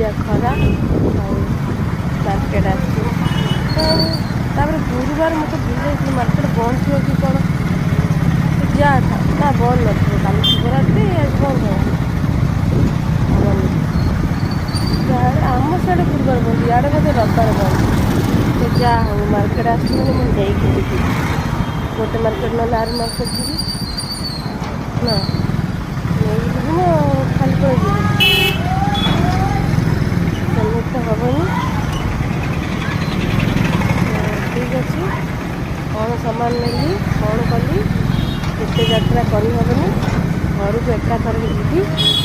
ଜୁଜୁଜିଆ ଖରା ଆଉ ମାର୍କେଟ ଆସିଛି। ତ ତାପରେ ଗୁରୁବାର, ମୁଁ ତ ଭୁଲି ଯାଇଥିଲି, ମାର୍କେଟ ବନ୍ଦ ଥିବ କି କ'ଣ। ଯାହା ନା, ବନ୍ଦ ନଥିବ। କାଲି ଶିବରାତ୍ରି, ଆଜି ବନ୍ଦ ହେବ? ହବନି। ଯାହାହେଲେ ଆମ ସିଆଡ଼େ ଗୁରୁବାର ବନ୍ଦ, ଇଆଡ଼େ ବୋଧେ ରବିବାର ବନ୍ଦ। ତ ଯାହା ହଉ, ମାର୍କେଟ ଆସିଛି ମାନେ ମୁଁ ନେଇକି ଯିବି। ଗୋଟେ ମାର୍କେଟ ନହେଲେ ଆର ମାର୍କେଟ ଯିବି ନା, ନେଇକି ଯିବି ନା, ଖାଲି କ'ଣ ଯିବି? ସେମିତି ତ ହେବନି। ଠିକ୍ ଅଛି, କ'ଣ ସାମାନ ନେଲି, କ'ଣ କଲି, ଏତେ ଯାତ୍ରା କରିହେବନି। ଘରକୁ ଏକାଥରକେ ଯିବି।